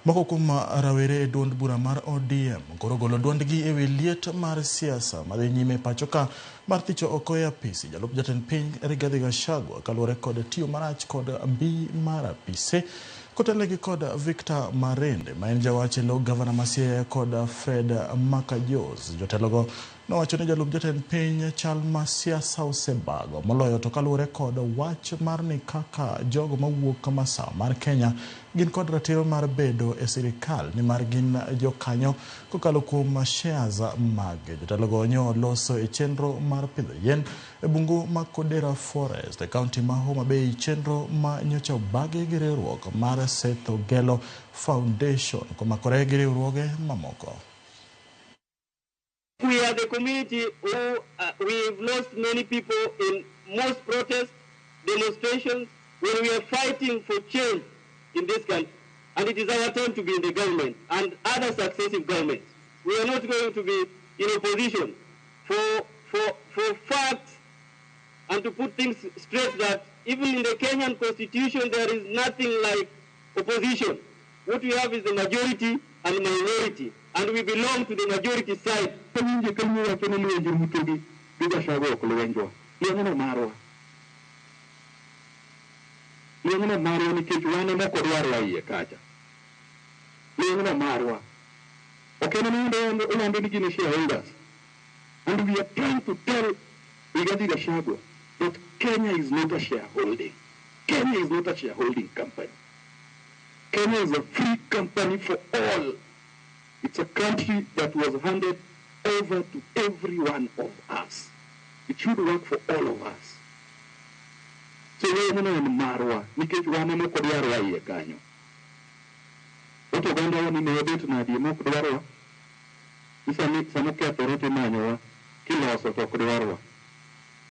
Moko kuom rawere e duond bura mar ODM koro golo duondgi e wi liet mar siasa madhi nyime pacho ka mar thicho oko e apisi jalup jatend piny Rigathi Gachagua kaluwore kod tiyo marach kod mbi mar apise kotelnegi kod Victor Marende ma en jawach e lo gavana ma Siaya kod Fred Makajos. Jotelogo nowacho ni jalup jatend piny chal ma siasa osebago moloyo to kaluwore kod wach mar ni kaka jogo mawuok masawa mar Kenya gin kod ratiro mar bedo e sirikal nimar gin jokanyo kokalo kuom shares mage. Jotelogo nyo loso e chenro mar pidho yien e bungu ma Kodera Forest e kaunti ma Homa Bay, chenro ma nyocha obagi gi riwruok mar Seth Ogelo Foundation komakore gi riwruoge mamoko. We are the community who we've lost many people in most protests, demonstrations, when we are fighting for change in this country. And it is our turn to be in the government and other successive governments. We are not going to be in opposition for facts and to put things straight that even in the Kenyan constitution there is nothing like opposition. What we have is the majority and minority, and we belong to the majority side. Kawinje kaluo wacho ni lwenje Ruto gi Gachagua ok lwenjwa. Lwenyno marwa. Lwenyno marwa nikech wan ema ok odwarwa iye kacha. Lwenyno marwa. Ok en ema olando ni gin shareholders. And we are trying to tell Rigathi Gachagua that Kenya is not a shareholding. Kenya is not a shareholding company. Kenya is a free company for all. It's a country that was handed over to every one of us. It should work for all of us. So lwenyno en marwa nikech wan ema ok odwarwa iye kanyo. Oto ogandawa ni ne wabet nadi ema ok dwarwa? Ni sani sama okethore to imanyowa, kiloso to ok dwarwa.